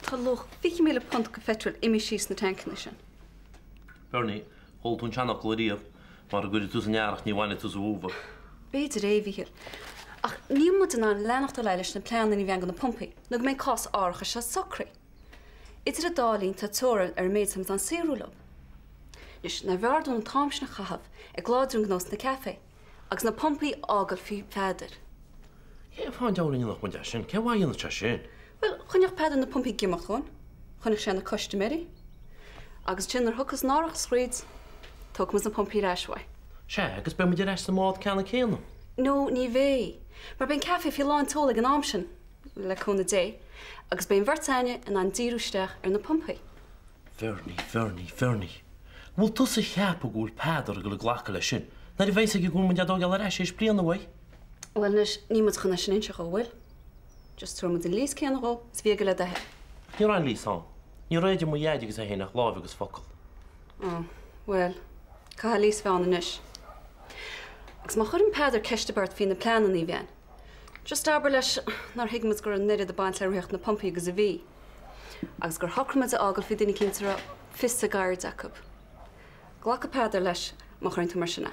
Tá luach £20,000 de pheitreal imithe síos sna tancanna sin. Bernie, chuala tú an seanfhocal ariamh, mara gcuirfidh tú san earrach ní bhainfidh tú sa bhfómhar. B'fhéidir é, a Mhíchíl. Ach níl muid in ann leanacht ar aghaidh leis na pleananna a bhean do na pumpaí nó go mbeidh an cás árachais seo socraithe. Idir an dá linn tá teorainn ar an méid atá muid in ann saothrú leo. Anois, nárbh fhearr dúinn an t-am sin a chaitheamh ag láidriú an gnó sna caifé agus na pumpaí a fhágáil faoi Pheadar. Cén fáth an diabhal a ndéanfadh muid é sin? Cén mhaith a dhéanfadh sé sin? Bhuel, choinneodh Peadar na pumpaí ag imeacht dhúinn. Choinneodh sé na custaiméirí. Agus ansin nuair a thiocfas an árachas thríd, tógfaidh muid na pumpaí ar ais uaidh. Sea, agus beidh muid ar ais sa mbád ceannann céanna. No, ní bheidh. Mar beidh an caife faoi lán tseoil ag an am sin, le cúnamh Dé, agus beidh an bheirt a'inne in ann díriú isteach ar na pumpaí. Bhernie, Bhernie, Bhernie. An bhfuil tusa a cheapadh go bhfuil Peadar ag dul a glacadh leis sin, nuair a bheidh a fhios aige go bhfuil muid á dtógáil ar ais théis bliana uaidh? Bhuel anois, níl muid chun é sin a inse dhó, bhfuil? Just tabharfaidh muid an lease céanna dhó is a bhí aige le do thoil. Ní raibh aon lease ann. Ní raibh idir mo dhaid agus é féin ach láimh agus focal. Ó, bhuel, caithfidh lease a bheith ann anois. Agus má chuireann Peadar ceist ar bith ort faoi na pleananna, a Bhean, just abair leis nár thuig muid go raibh an oiread ag baint le reathaíocht na bpumpaí agus a bhí. Agus gur shocraigh muid a fhágáil faoi duine eicínt a raibh fios a gceirde acu. Glacfaidh Peadar leis má chuireann tú mar sin é.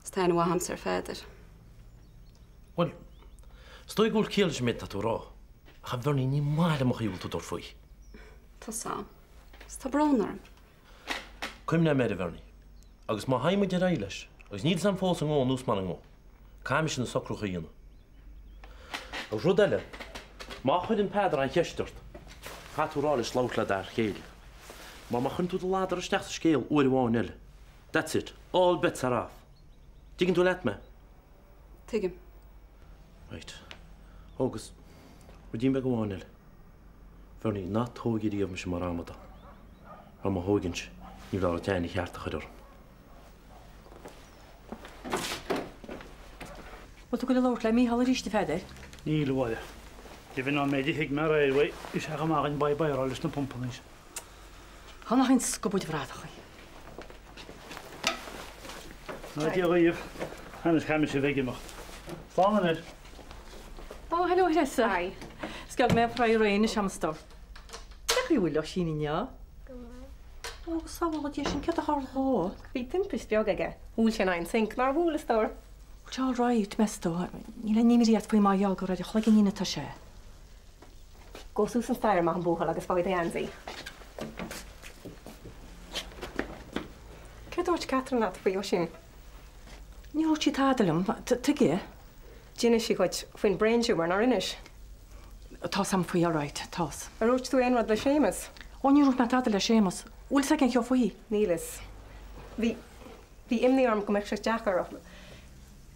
Is tá aithne mhaith a'msa ar Pheadar. Bhuel, is dóigh go bhfuil ciall leis an méid atá tú a rá. Ach a Bhernie, ní maith liom an chaoi a bhfuil tú ag dul faoi. Tá's a'm. Is tá brón orm. Cuimhneoidh mé air, a Bhernie. Agus má théann muid ar aghaidh leis, agus níl 'fhios a'm fós an ngabhfaidh an nós mar an ngabhfaidh, caithfidh mise na socrúcháin a dhéanamh. Agus rud eile, má chuireann Peadar aon cheist ort, caithfidh tú a rá leis labhairt le d'fhear chéile. Mar má chuireann tú do ladar isteach sa scéal uair amháin eile, that's it, all bets are off. Dtuigeann tú leat mé? Tuigim. Right. Ó, agus ruidín beag amháin eile. Bhernie, ná tóig ariamh mise mar amadán. Mar má thóigeinnse, ní bheadh ort aithne cheart a chur orm. Bhfuil tú ag goil a labhairt le Mícheál arís, a Pheadair? Níl, a Mháire. Deimhin ón méid a thuig mé aréir uaidh, bhí sé chomh maith againn bye bye a rá leis na pumpanna. Tá nach aon scubaid bhradach í. Ná Dia dhaoibh, anois caithfidh mise a bheith ag imeacht. Slán anois. Ó, hello a Threasa. Hi. Is geall go mbeidh fry réidh anois a'm a stór. Cén chaoi a bhfuil Oisín inniu? Go maith. Ó, sábhála Dia sinn, céard a tharla dhó? Bhí timpist beag aige. Bhuail sé in aghaidh an sinc. Nár bhuail, a stór? Bhfuil sé all right, meas tú? Níl aon imní ort faoi mar gheall gur ar a chloiginnín atá sé. Gabh suas an staighre, maith an buachaill, agus faigh do gheansaí. Céard a dúirt Catherine leat faoi Oisín? Níor dhúirt sí tada liom. Tuige? D'inis sí dhuit faoin brain tumour, nár inis? Tá's a'm faoi, all right, tá's. Ar dhúirt tú aon rud le Séamus? Ó, níor dhúirt mé tada le Séamus. Bhfuil 'fhios aige aon cheo faoi? Níl 'fhios. Bhí, bhí imní orm go mbeadh sé deacair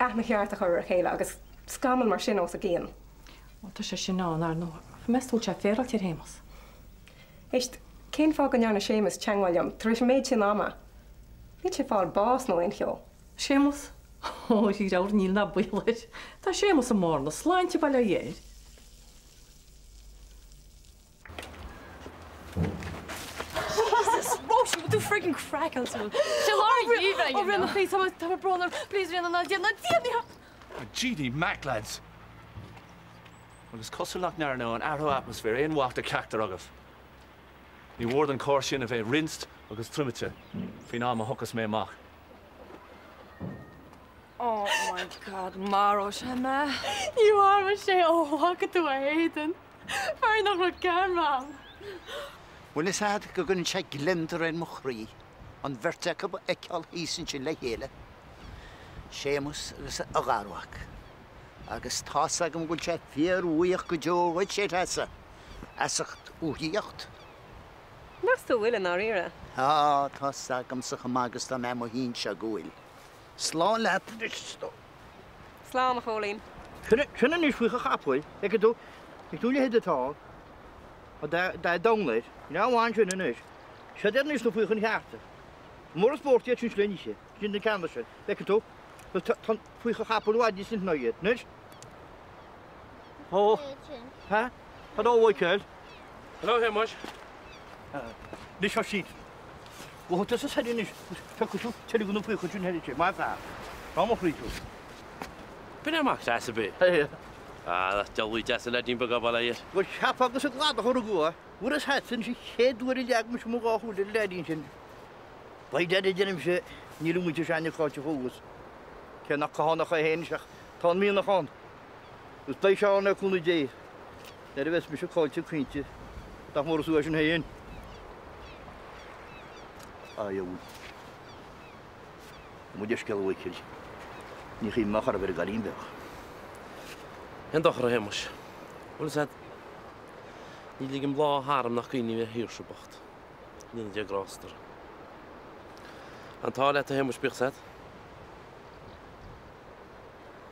aithne cheart a chur ar a chéile agus scamall mar sin os a gcionn. Ó, tá sé sin ann, ar ndóigh. Ach meas tú bhfuil sé féaráilte ar Shéamus? Éist, cén fáth go ndearna Séamus teagmháil liom tar éis an méid sin ama? Níl sé ag fáil bás nó aon cheo. Séamus? Ó, a thriúr, níl ná baol air. Tá Séamus i mbarr na sláinte, bail ó Dhia air. Jesus, Róisín, bhfuil tú friggin craiceáilte? Sé lár an gheimhridh, you know. Ó, Ríona, please, tá mé brón orm. Please, Ríona, ná déan, ná déan, ní GD Mac, lads! Bhuel, is cosúil nach ndearna an athrú atmaisféir aon mhaith do cheachtar agaibh. Ní mhór don charr sin a bheith rinsed agus triomaite faoin am a thiocfas mé amach. Oh my God, maróidh sé mé. Ní mharóidh sé, ó, bhfaca tú a éadan? Fear nach raibh cearn ann. Bhfuil fhios a'd go gcuireann sé gliondar ar mo chroí an bheirt acu a fheiceáil thíos ansin le chéile, Séamus agus a gharmhac. Agus tá's agam go bhfuil sé fíorbhuíoch go deo dhuit, a Threasa, as ucht a thíocht. Meas tú an bhfuil i ndáiríre? Tá, tá's agamsa chomh maith agus tá mé i mo shuí anseo go bhfuil. Slán leat anois, a stór. Slán, a Chóilín. Sin anois faocha chapaill, feiceann tú, feiceann tú an leithead atá ann, dath donn air, ní amháin sin anois. Siod iad anois na faochain chearta. Mura spórt iad sin le n-ithe, sin na ceanna sin, feiceann tú, tá faocha chapaill i bhfad níos sine ná iad. Anois. Ó, ha? Hello, Mhichael. Hello, Shéamuis. Anois tá siad. Go tusa soir anois, feicfidh tú teilgean na faocha sin thoir ansin, maith fear. Ná mo chroí tú. B'in é mac Treasa, ab é? Ah, nach diabhlaí deas an leaidín beag é, bail ó Dhia air. Bhuel, cheapfá gur sa gcladach a rugadh é. Bhfuil fhios a'dsa anois an chéad uair a leag mise mo dhá shúil ar an leaidín sin, by dad a deirimse, níl an mhuintir s'againne caillte fós. Cé nach Cathánach é féin anois ach tá an mianach ann. Agus beidh sé ann le cúnamh Dé nuair a bheas mise caillte caointe, nach mór is uaidh sin féin. A dheabhail. Mo leithscéal a Mhichíl, ní chuimhin liom chor ar bith ar an gcailín beag. Aon dochar a Shéamais. Bhfuil fhios a'd, ní ligim lá tharam nach gcuimhním ar Shaoirse bocht. Go ndéana Dia grásta uirthi. An t-ádh leat a Shéamais, bíodh 's a'd.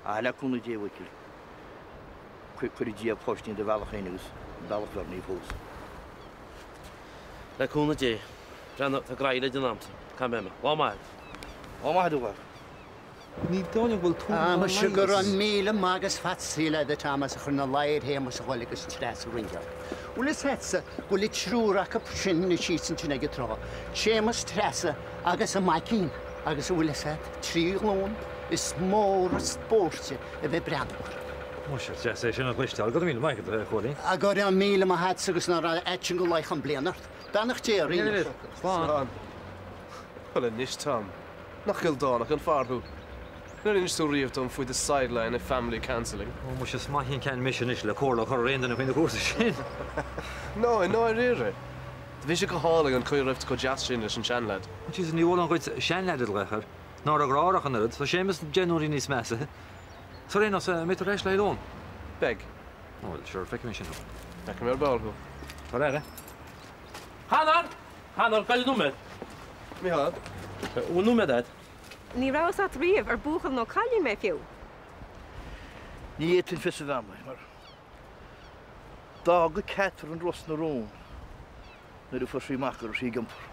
Ah, le cúnamh Dé a Mhichíl, cuirfidh Dia páistí i do bhealach féin agus i mbealach Bhernie fós. Le cúnamh Dé. Breathnaigh, tá graí le déanamh a'msa. Caithfidh mé imeacht. Lá maith agat. Lá maith agat, a Mhac. Ní dóigh liom go bhfuil tú Ah, dá muise go leigheas. raibh míle maith agus fad saoil agat a Thomas a chuir na ladhair Shéamais a Ghoill agus Treasa Ringeach. Bhfuil fhios a'dsa go bhfuil an triúr acu sin anois thíos ansin ag an trá, Séamus, Treasa agus a maicín, agus an bhfuil fhios a'd, trí ghlúin, is mór an spóirt é a bheith ag breathnú orthu. Muise, is deas é sin a chloisteáil. Go raibh míle maith agat, a Chóilín. Ah, go raibh míle maith a'dsa agus ná raibh aiteann go laoch an bliain ort. Beannacht Dé oraibh. Slán. Bhuel anois, Tom, nach ildánach an fear thú? Níor inis tú riamh dom faoi do sideline i family counselling. Ó, muise, is maith an ceann mise anois le comhairle a chur ar aon duine faoi na cúrsaí sin. No, i ndáiríre. Do bhí sé go hálainn an chaoi a raibh tú chomh deas sin leis an seanleaid. Jesus, ní mholfainn dhuit seanleaid a ghlaoch air, ná ar a dheartháir ach an oiread. Tá Séamus deich n-uaire níos measa. Ar aon nós, an mbeidh tú ar ais le lón? Beidh. Ó, bhuel, sure, feicfidh mé ansin thú. Feicfidh mé ar ball thú. Tabhair aire. Conor! Conor, gabh nóiméad. Micheál? Bhfuil nóiméad agat? Ní raibh fhios a't riamh ar buachaill nó cailín mé fiú. Ní fhéadfainn fios a bheith agam, mar d'fhága Catherine Ros na Rún nuair a fuair sí amach go raibh sí ag iompar,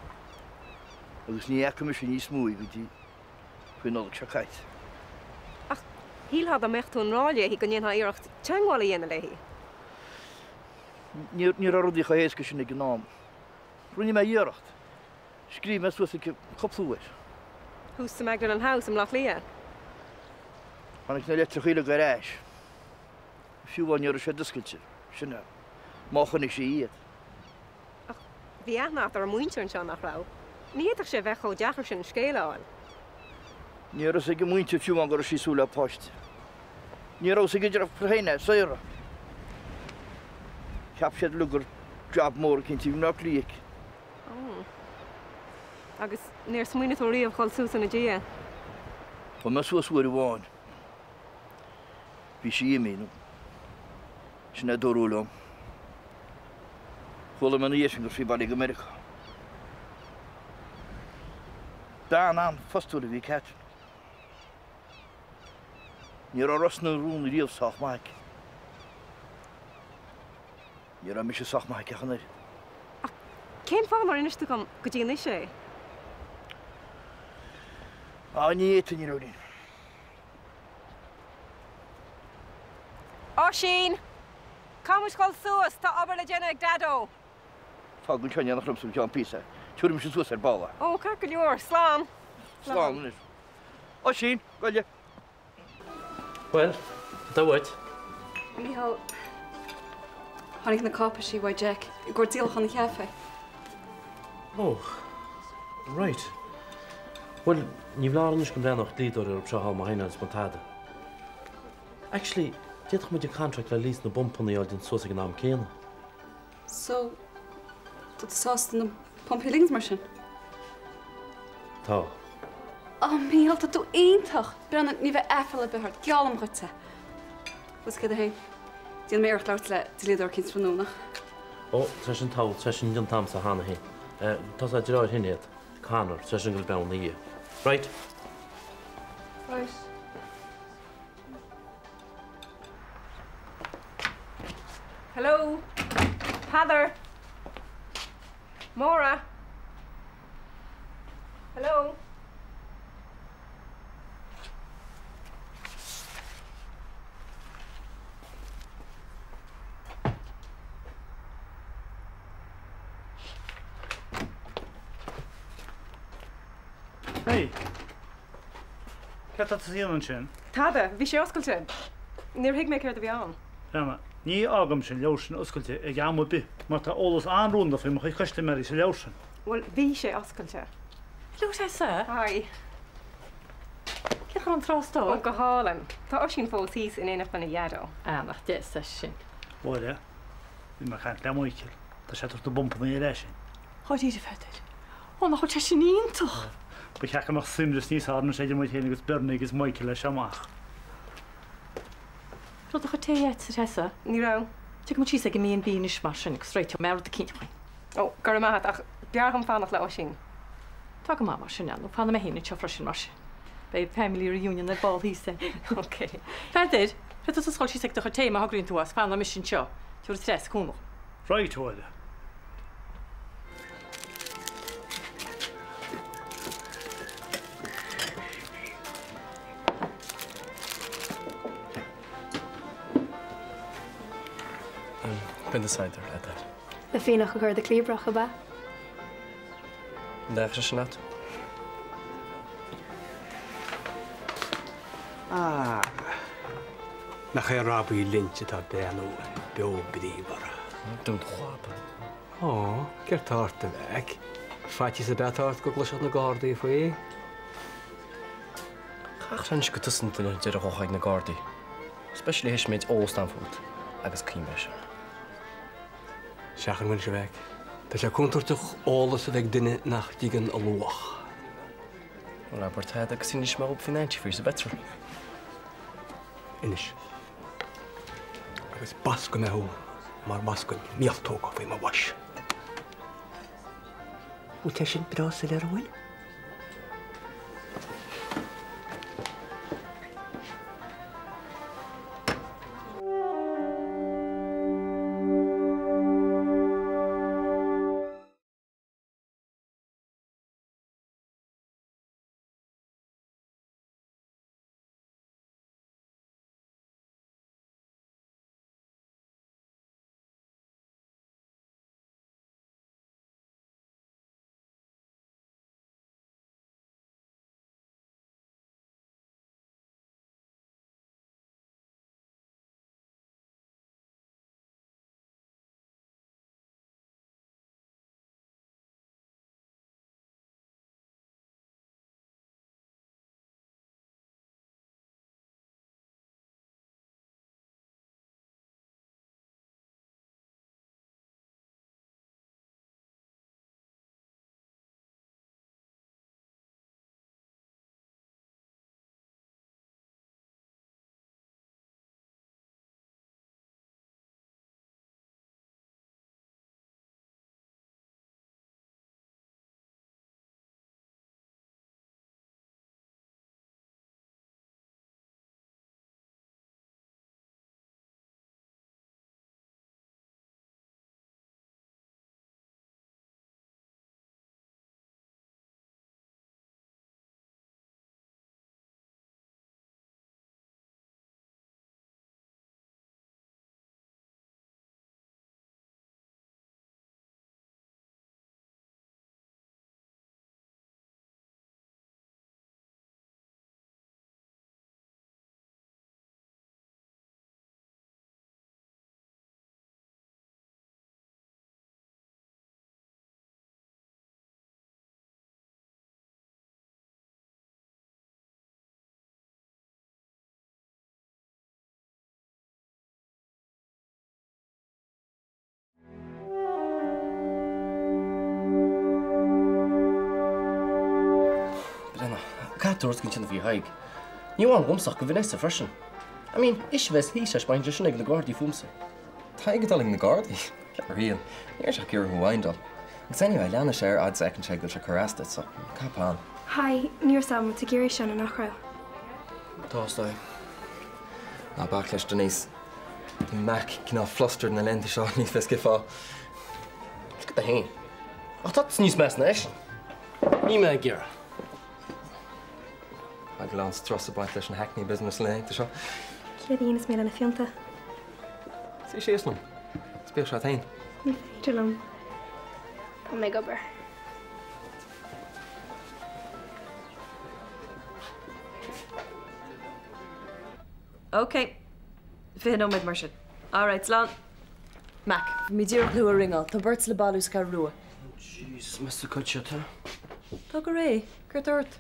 agus ní fhaca mise níos mó í go dtí faoin Nollaig seo caite. Ach shílfeá dá mbeadh tú i ngrá léi go ndéanfá iarracht teagmháil a dhéanamh léi. Ní raibh rudaí chomh héasca sin ag an am. Rinne mé iarracht. Scríobh mé suas chuici cúpla uair. Thuas sa Magdalen House i mBleá Cliath. Tháinig na litreacha uilig ar ais. Fiú amháin ní raibh siad oscailte. Sin é. Má chonaic sí iad. Ach bhí aithne agat ar a muintir anseo, nach raibh? Ní fhéadfadh sé a bheith chomh deacair sin scéal a fháil. Ní raibh fhios ag a muintir fiú amháin go raibh sí ag súil le páiste. Ní raibh fhios ag a deirfiúr féin é, Sarah. Cheap siad uilig gur jab mór eicínt i mBleá Cliath aici. Ó. Agus níor smaoinigh tú riamh dhul suas ina diaidh? Chuaigh mé suas uair amháin. Bhí sí imithe, nó sin a dúradh liom. Chuala mé ina dhiaidh sin go raibh sí bailithe go Meiriceá. Bean an-phostúil a bhí i Catherine. Ní raibh Ros na Rún riamh sách maith aici. Ní raibh mise sách maith aici ach an oiread. Ach cén fáth nár inis tú dom go dtí anois é? Á, ní fhéadfainn, a Nóirín. Oisín! Caithfidh muid dhul suas, tá obair le déanamh ag Daideo. Fág anseo in éineacht liomsa go ceann píosa. Tabharfaidh mise suas ar ball é. Ó, ceart go leor. Slán. Slán anois. Oisín, goile. Bhuel, cad tá uait? Micheál, tháinig na cáipeisí uaidh Jack i gcomhair díolachán an chaifé. Oh, right. Bhuel, ní foláir anois go mbreathnódh dlíodóir orthu seo thall má théann is má tada. Actually, d'fhéadfadh muid an contract le lease na bpumpanna a fháil déanta suas ag an am céanna. So, tá tú sásta na pumpaí a ligint mar sin? Tá. Oh, Mícheál, tá tú iontach! Breathnaigh, ní bheidh aiféala ar bith ort, geallaim dhuit é. Bhuel, céard é féin? Déanfaidh mé iarracht labhairt le dlíodóir eicínt tráthnóna. Ó, tá sin togha, tá sin déanta a'msa cheana féin. Tá a deartháir féin iad, Conor, tá sin ag dul beann na dhiaidh. Right? Right. Hello? Peadar? Máire? Hello? Hey! Cad tá tú a dhéanamh ansin? Tada, bhí sé oscailte. Níor thuig mé céard a bhí ann. Breathnaigh. Ní fhágaimse an leabhar sin oscailte ag am ar bith mar tá eolas an-rúnda faoi mo chuid custaiméirí sa leabhar sin. Bhuel, bhí sé oscailte. Hello Treasa. Hi. Cén chaoi a raibh an tráchtáil? Ó, go hálainn. Tá Oisín fós thíos in éineacht lena dhaideo. Ah, nach deas é sin. Mháire, bhí mé ag caint le Michael. Tá sé ag tabhairt na bpumpanna ar ais dúinn. Dháiríre, a Pheadair. Ó, nach bhfuil sé sin iontach! Ba cheart go mbeadh suaimhneas níos fearr anois idir muid féin agus Bernie agus Michael as seo amach. Raibh do chuid tae agat, a Threasa? Ní raibh. Tiocfaidh muid síos ag an B&B anois mar sin agus réiteoidh mé rud eicínt dhuinn. Ó, go raibh maith agat, ach b'fhearr dhom fanacht le Oisín. Tá go maith mar sin, nó fanfaidh mé féin anseo freisin mar sin. Beidh family reunion ar ball thíos. Ok. Peadar, féadfaidh tusa dul síos ag do chuid tae má thograíonn tú as, fanfaidh mise anseo. Tabharfaidh Treasa cúnamh. Right, a Mháire. Pionta cider, le do thoil. Le fíonach a chur i do chliabhrach, ab ea? An dtaitneodh sé sin leat? Ah. Nach é Robbie Lynch atá beannúil, beo bríomhar. Dún do chlab. Ó, céard tá ort, a mhac? Faitíos ab ea atá ort go gcloisfeadh na Gardaí faoi? Caithfidh anois gur tusa an duine a deir a ghabhfadh ag na Gardaí, especially théis an méid eolas atá fút agus cuimhnigh air sin. Seachain anois, a mhac. Tá sé contúirteach eolas a bheith ag duine nach dtuigeann a luach. Bhuel, abair tada agus inis mé dhób faoin antifreeze i bpetrol. Inis. Agus bascfaidh mé thú mar bhascfainn míoltóga faoi mo bhois. Bhfuil sé sin breá soiléir, an bhfuil? Breathnaigh, caithfidh tú rud éigin a dhéanamh faoi Thadhg. Ní amháin dhomsa ach do Vanessa freisin. I mean, ise a bheas thíos leis má théann sé sin ag na Gardaí fúmsa. Tadhg ag dul ag na Gardaí? Ceap riail. Ní raibh sé ach ag iarraidh thú a windáil. Agus anyway, leanfaidh sé air fhad is a fheiceann sé go bhfuil sé ag cur as duit, so caith plean. Hi, ní raibh Sam ag iarraidh sin, nach raibh? Tá, is dóigh. Ná bac leis, Denise. Bhí Mac cineál flustered na laethanta seo, ní fios cén fáth. Look at do fhéin. Ach tá tusa níos measa ná eisean. Níl mé ag iarraidh. Tá go leor strus ag baint leis an Hackney business na laethanta seo. Céard a dhéanfas mé lena phionta? Suigh síos liom. Is bíodh sé agat féin. Ní féidir liom. Tá mé ag obair. Ok. 20 nóiméad mar sin. Alright, slán. Mac, bhí mé díreach le thú a ringeáil. Tá beirt le bailiú sa Cheathrú Rua. Jesus, meas tú cá bhfuil siad, huh? Tá go réidh. Céard tá ort?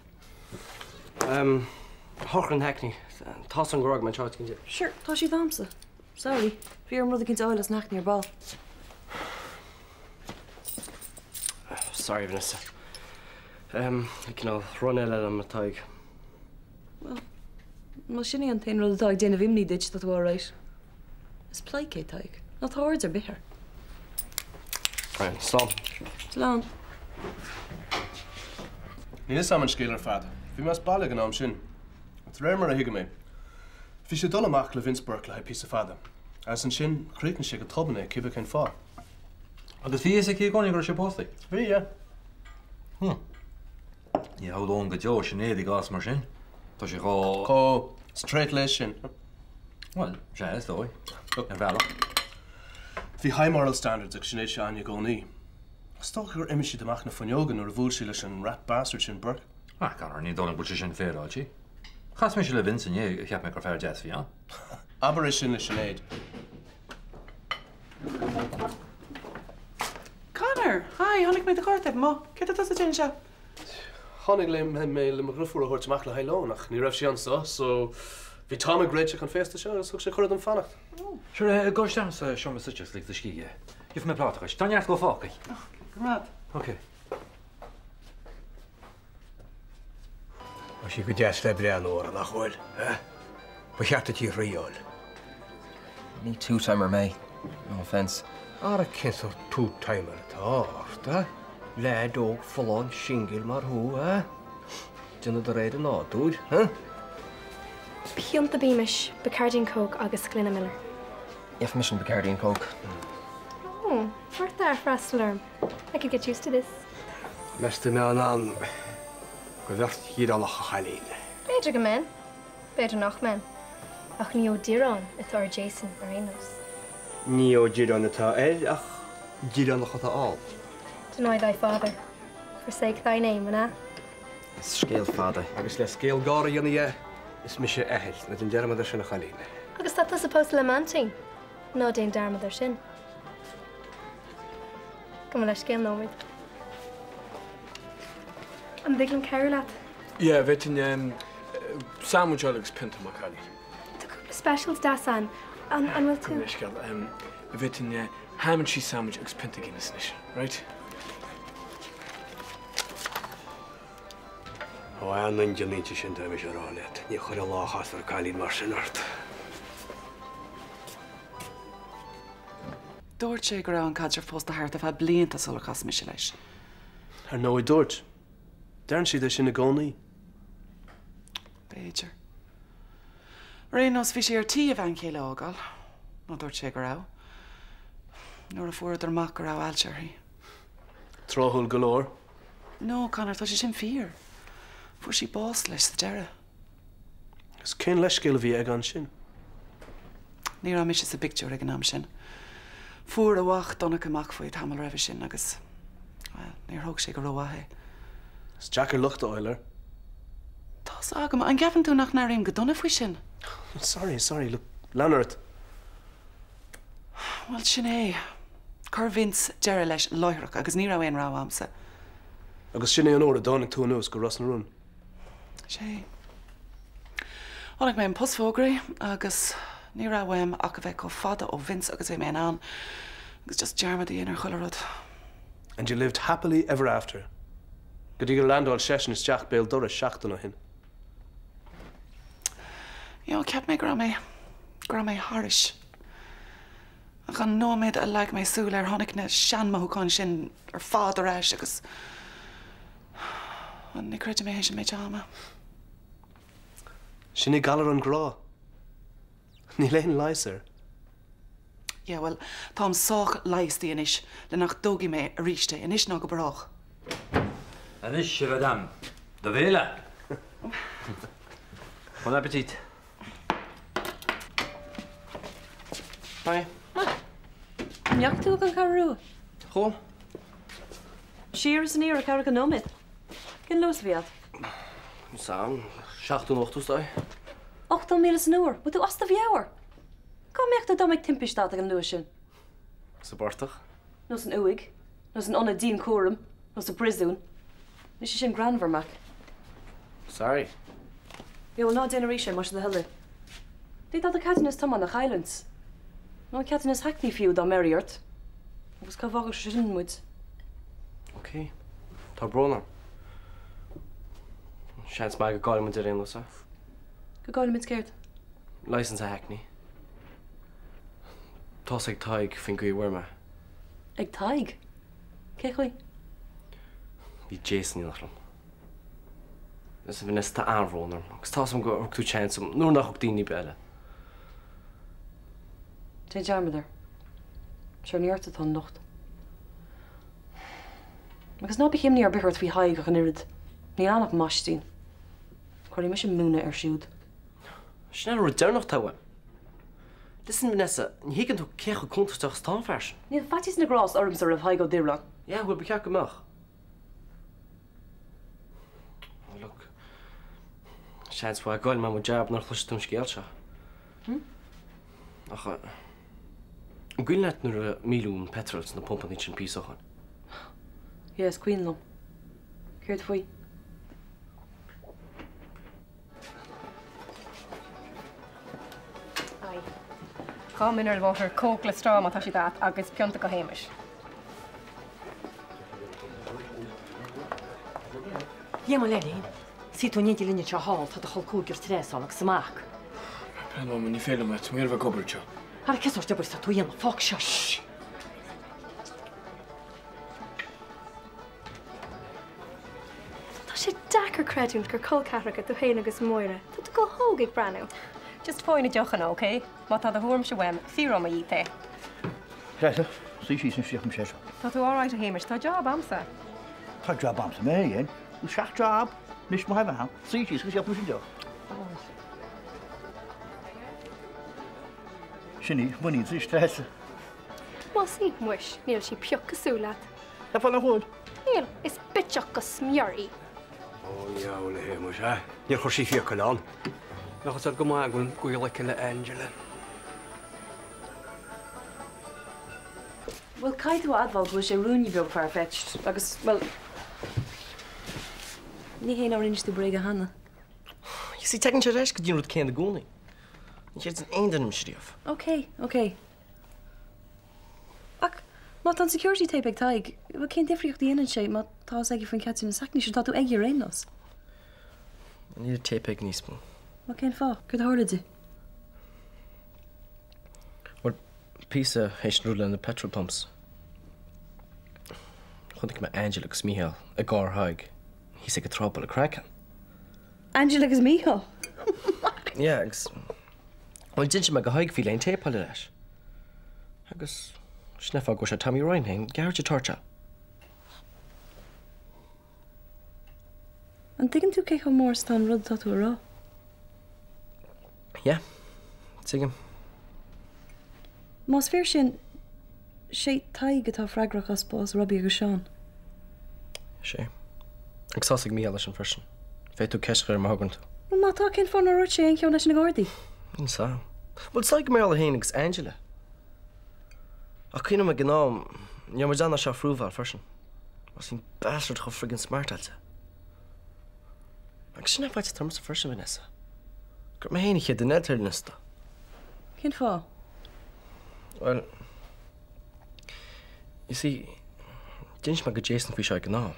Ehm, Shochar an Hackney. Tá's agam gur fhág mé anseo iad. Sure, tá siad a'msa. Sorry. Bhí orm rud eicínt a fháil as an Hackney ar ball. Sorry, Vanessa. Ehm, cineál run eile liom atá ag. Bhuel, má sin é an t-aon rud atá ag déanamh imní duit, tá tú alright. Is pleidhce é Tadhg. Ná tabhair aird ar bith air. Right, slán. Slán. Níl fhios a'm an scéal ar fad. Bhí mé as baile ag an am sin. De réir mar a thuigim é, bhí sé ag dul amach le Vince Burke le haghaidh píosa fada, agus ansin chríochnaigh sé go tobann é, cibé cén fáth. Agus bhí fhios aici i gcónaí go raibh sé pósta? Bhí, yeah. Hm. Ní shamhlóinn go deo Sinéad i gcás mar sin. Tá sé chomh. Chomh straight leis sin. Bhuel, sea, is dóigh. Ar bhealach. Bhí high moral standards ag Sinéad s'againne i gcónaí. Is dócha gur imigh siad amach na fuinneoga nuair a bhuail sí leis an rat bastard sin Burke. Ah, Conor, ní dóigh liom go bhfuil sé sin féaráilte. Chas mise le Vince inné, cheap mé gur fear deas a bhí ann. Abair é sin le Sinéad. Conor! Hi, chonaic mé do chárta taobh amuigh. Céard atá tusa ag déanamh anseo? Tháinig mé le mo dhriofúr a thabhairt amach le haghaidh lóin ach ní raibh sí anso so bhí Tom ag réiteach an féasta seo agus thug sé cuireadh dom fanacht. Sure, gabh isteach sa seomra suite agus lig do scíth. Gheobhaidh mé pláta dhuit. Tá neart dhó fágtha. Go raibh maith. Ok. Tá sí go deas le breathnú orthu, nach bhfuil, eh? Ba cheart duit í a thriáil. Ní two-timer mé, no offence. Ara cén sórt two-timer atá ort, eh? Leaid óg folláin singil mar thú, eh? Déanamh de réir an nádúir, eh? Pionta Beamish, Bacardi and Coke agus gloine Miller. Gheobhaidh mise an Bacardi and Coke. Oh, ort ar freastal orm. I could get used to this. Meas tú an mbeifeá in ann do bheirt dhíreánach a chailín? B'fhéidir go mbeinn. B'fhéidir nach mbeinn. Ach ní Ó Direáin atá ar Jason ar aon nós. Ní Ó Direáin atá air ach Direánach atá ann. Deny thy father. Forsake thy name, an ea? Is scéal fada. Agus le scéal gearr a dhéanamh dhe, is mise a athair. Ná déan dearmad air sin, a chailín. Agus tá tusa pósta le m'aintín. Ná déan dearmad air sin. Gabh mo leithscéal nóiméad. An dtig liom cabhrú leat? Yeah, bhféadfainn sandwich a fháil agus pionta maith cailín. Tá cúpla specials deas ann. An an bhfuil tú? Gabh mo leithscéal. Bhféadfainn ham and cheese sandwich agus pionta Guinness anois, right? Ó an ingean inti sin tá mise a rá leat, ní chuirfeá lá a chasfar cailín mar sin ort. Dúirt sé go raibh an caidreamh pósta thart ar feadh blianta sular chas mise leis. Ar ndóigh dúirt. Deireann siad é sin i gcónaí. B'fhéidir. Ar aon nós bhí sé ar tí a bhean chéile a fhágáil. Nó dúirt sé go raibh. Nuair a fuaireadar amach go raibh ailse uirthi. Tráthúil go leor. No, Conor, tá sé sin fíor. Fuair sí bás leis sa deireadh. Agus cén leithscéal a bhí aige ansin? Ní raibh mise sa bpictiúr ag an am sin. Fuair a mhac Donncha amach faoi tamall roimhe sin agus, bhuel, níor thóg sé go rómhaith é. Is deacair locht a fháil air. Tá's agam. An gceapann tú nach n-airím go dona faoi sin? Sorry, sorry, look, lean ort. Bhuel, sin é. Chuir Vince deireadh leis láithreach agus ní raibh aon rogha a'msa. Agus sin é an uair a dtáinig tú anuas go Ros na Rún. Sea. Chonaic mé an post-fhógraí agus ní raibh uaim ach a bheith chomh fada ó Vince agus a bhí mé in ann agus just dearmad a dhéanamh ar chuile rud. And you lived happily ever after. Go dtí gur landáil seisean isteach béal dorais seachtain ó shin. You know, cheap mé go raibh mé, go raibh mé thairis. Ach an nóiméad a leag mé súil air tháinig na seanmhothúcháin sin ar fad ar ais agus ní chreidim é théis an méid seo ama. Sin é galar an ghrá. Níl aon leigheas air. Yeah, bhuel, táim sách leigheasta anois le nach dtógfaidh mé arís é, anois ná go brách. Anois, a mhadame, do bhéile! Bon appétit! Hi. Maith. An ndeachaigh tú ag an Cheathrú Rua? Chuaigh. Siar is aniar i ceathracha nóiméad. Cén luas a bhí agat? Sam, 70 nó 80 is dóigh. 80 míle san uair? Bhfuil tú as do mheabhair? Cá mbeadh tú dá mbeadh timpiste agat ag an luas sin? Sa bportach. Nó san uaigh. Nó san ionad dianchúraim. Nó sa bpríosún. Níl sé sin greannmhar, Mac. Sorry. Yeah, bhuel, ná déan arís é, más é do thoil é. D'fhéadfá do cheadúnas tiomána a chailliúint. Nó an ceadúnas hackney fiú, dá mbeirfí ort. Agus cá bhfágfadh sé sin muid? Ok. Tá brón orm. Seans maith go gcaillfidh muid ar aon nós é. Go gcaillfidh muid céard? License a hackney. Tá's ag Tadhg faoin gcaoi a bhfuair mé. Ag Tadhg? Cé chaoi? Bhí Jason in éineacht liom. Listen Vanessa, tá an-bhrón orm agus tá's agam gur thug tú chance dom nuair nach thug daoine ar bith eile. Déan dearmad air. Sure ní ort atá an locht. Agus ná bíodh imní ar bith ort faoi Thadhg ach an oiread. Níl ann ach maistín. Cuirfidh mise múineadh air siúd. Sin é an rud deireanach atá uaim. Listen Vanessa, ní thuigeann tú cé chomh contúirteach is atá an fear sin. Níl faitíos na gcrást ormsa roimh Thadhg Ó Direáin. Yeah, bhuel ba cheart go mbeadh. Oh look, seans mhaith go gcaillfidh mé mo jab nuair a chloisfidh tú an scéal seo. Hmm? Ach an cuimhin leat nuair a milleadh an petrol sna pumpanna sin píosa ó shin? Yeah, is cuimhin liom. Céard faoi? Aye. 2 mineral water, Coke le straw má tá siad agat agus pionta go Shéamais. Dhia mo leithne, suí tú in éindí linn anseo thall, tá do chol cúigear Treasa ann agus a mac. Bean Mama, ní féidir liom é, tá mé ag iarraidh a bheith ag obair anseo. Ara cén sórt obair atá tú a dhéanamh, fág seo, shh! Tá sé deacair creidiúint gur col ceathracha tú féin agus Máire. Tá tú chomh hóg ag breathnú. Just faigh na deochanna, ok? Má tá do thuairimse uaim, fíoróidh mé dhíot é. Treasa, suigh síos anois íocfaidh mise é seo. Tá tú alright a Shéamais, tá job a'msa. Tá job a'msa mé féin. Bhfuil seacht job anois mo thaobh ann. Suigh síos agus íocfaidh mise an deoch. Alright. Sin í, muinín sa Treasa. Más í, muis, níl sí pioc cosúil leat. Tá fáth nach bhfuil. Níl, is bitseach go smior í. Ó, dheabhail a Shéamais, a? Níor chuir sí fiacail ann. Bheadh fhios agat go maith go bhfuil gaol aici le Angela. Bhuel, caithfidh tú a admháil go bhfuil sé ruainne beag far-fetched agus, bhuel, ní hé nár inis tú bréaga cheana. You see, tagann sé ar ais go dtí an rud céanna i gcónaí. Ní chreideann aon duine mise riamh. Ok, ok. Ach má tá an security tape ag Tadhg, bhuel cén difríocht a dhéanann sé má tá fhios aige faoin cheadúnas hackney sin, tá tú aige ar aon nós. Níl an téip aige níos mó. Bhuel cén fáth? Céard a tharla di? Bhuel, píosa théis an rud le na petrol pumps. Chonaic mé Angela agus Mícheál i gcarr Thaidhg thíos ag an trá ag bualadh craiceann. Angela agus Mícheál? Yeah, agus Bhuel, d'inis mé do Thadhg faoi le an téip a fháil ar ais. Agus sin é an fáth go bhfuair sé Tommy Ryan féin gearr de torch. An dtuigeann tú cé chomh mór is atá an rud atá tú a rá? Yeah, tuigim. Más fíor sin, sé Tadhg atá freagrach as bás Robbie agus Seán. Sé. Agus tá's ag Mícheál leis sin freisin. Féadfaidh tú ceist a chur air má thograíonn tú. Bhuel, má tá, cén fáth nár dhúirt sé aon cheo leis na Gardaí? Níl 's a'm. Bhuel, is dóigh gur mar gheall air féin agus Angela. Ach cuimhním ag an am, ní raibh muid in ann é seo a phrúfáil freisin. Bhí an bastard chomh friggin smartáilte. Agus sin é faitíos atá ormsa freisin, Vanessa. Go raibh mé féin an chéad duine eile ar an liosta. Cén fáth? Bhuel, you see, d'inis mé go Jason faoi seo ag an am.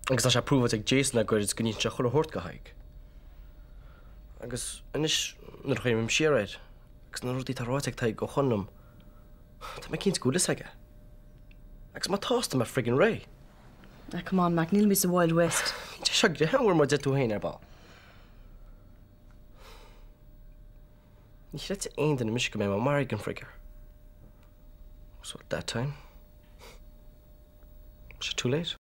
Agus tá sé prúfáilte ag Jason le goirid go n-insíonn sé chuile shórt go Tadhg. Agus anois nuair a chuimhním siar air, agus na rudaí atá ráite ag Tadhg ó shoin liom, tá mé cinnte go bhfuil fhios aige. Agus má tá, tá mé friggin réidh. Ah, come on, Mac, nílimid sa Wild West. Tá seo greannmhar mar a deir tú féin ar ball. Ní chreidfidh aon duine mise go mbeidh mé maraithe ag an frigger. So at that time, is it too late?